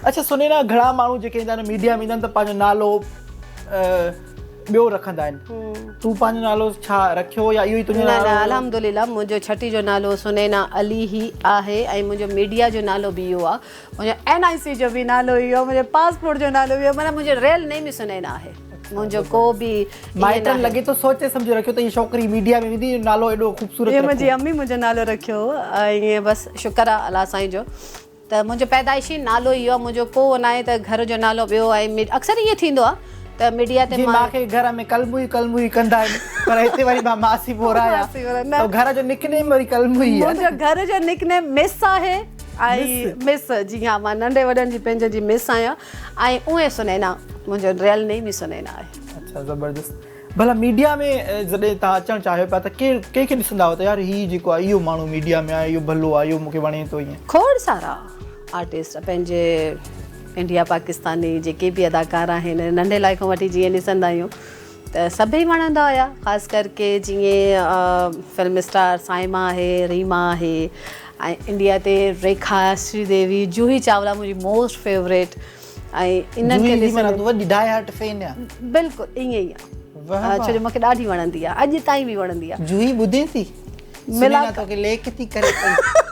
اڇا سنينا گهڻا ماڻهو جيڪي ايندا آهن ميڊيا ۾ ايندا آهن ته پنهنجو نالو ٻيو رکندا آهن تون پنهنجو نالو ڇا رکيو يا اهو ئي تنهنجو نالو؟ نه نه الحمدلله منهنجو ڇٽي جو نالو سنينا علي ئي آهي ۽ منهنجو ميڊيا جو نالو به اهو آهي منهنجو اين آء سي جو به نالو اهو آهي منهنجو پاسپورٽ جو نالو به اهو معنيٰ منهنجو ريئل نيم ئي سنينا آهي منهنجو ڪو به مائٽن لڳي ٿو سوچي سمجهي رکيو ته هي ڇوڪري ميڊيا ۾ ويندي نالو ايڏو خوبصورت رکو. منهنجي امي منهنجو نالو رکيو هو ۽ بس شڪر آهي الله سائين جو ته منهنجو پيدائشي نالو اهو آهي منهنجو ڪو ناهي ته گهر جو نالو ٻيو آهي اڪثر ائين ٿيندو آهي ته ميڊيا تي مان کي گهر ۾ ڪلمو ئي ڪلمو ئي ڪندا آهن پر هتي وري مان ماسي ووهرا آهيان ته گهر جو نڪ نيم وري ڪلمو ئي آهي. منهنجو گهر جو نڪ نيم مس آهي ۽ مس جي ها مان ننڍي وڏن جي پنهنجي جي مس آهيان ۽ اونئين سنينا منهنجو ريئل نيم ئي سنينا آهي. اڇا زبردست ڀلا ميڊيا ۾ جڏهن توهان اچڻ چاهيو پيا ته ڪير ڪنهن کي ڏسندا هئو ته يار هي جيڪو آهي اهو ماڻهو ميڊيا ۾ آهي اهو ڀلو آهي اهو مونکي وڻي ٿو ائين. کوڙ سارا آرٽسٽ پنهنجي انڊيا پاڪستاني جيڪي به اداڪار آهن ننڍي لاء کان وٺي جيئن ڏسندا آهيون ته سڀئي وڻندا هيا خاص ڪر ڪي جيئن فلم اسٽار سائما آهي ريما آهي ۽ انڊيا تي ريکا شري ديوي جوهي چاولا منهنجي موسٽ فيوريٽ ۽ انهن کي جوهي جي ڏسندي معنيٰ تون وڏي ڊائي هارٽ فين آ. بلڪل ائين ئي آ. واه واه. ڇو جو مونکي ڏاڍي وڻندي آ اڄ تائين به وڻندي آ. جوهي ٻڌين ٿي؟ سنينا توکي ليڪ ٿي ڪري پئي.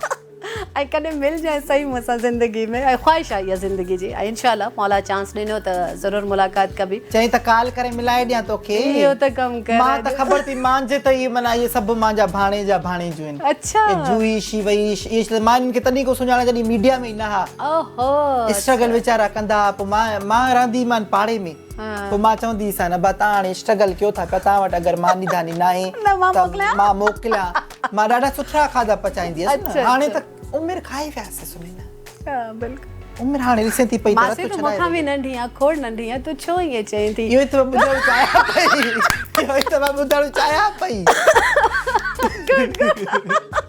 ۽ ڪڏهن ملجانء سهي مون سان زندگي ۾ ۽ خواهش آ اها زندگي جي ۽ انشاء الله مولا چانس ڏنو ته ضرور ملاقات ڪبي. چئين ته ڪال ڪري ملائي ڏيان توکي. اهو ته ڪم ڪر مان ته خبر ٿي مانجهه ته اهي معنيٰ اهي سڀ مانجا ڀاڻيجا ڀاڻيجون آهن. اڇا. اهي جوهي شيوئي اهي ته مان انهن کي تڏهن ڪو سڃاڻان جڏهن ميڊيا ۾ ئي نه ها. اوهو. اسٽرگل ويچارا ڪندا ها پوء مان مان رهندي مان پاڙي ۾ پوء مان چوندي هيسان ابا تان هاڻي اسٽرگل ڪيو ٿا پيا تان وٽ اگر ماني داني ناهي ته مان موڪليان مان ڏاڍا سٺا کاڌا پچائيندي هيس نه هاڻي ته عمر کائي وياسي سنينا. ها بلڪل. عمر هاڻي ڏسين ٿي پئي ته رت ماسي تون مون کان به ننڍي آن کوڙ ننڍي آن تون ڇو ائين چئين ٿي. اهو ئي ته مان ٻڌڻ چاهيان پئي اهو ئي ته مان ٻڌڻ چاهيان پئي. Good good.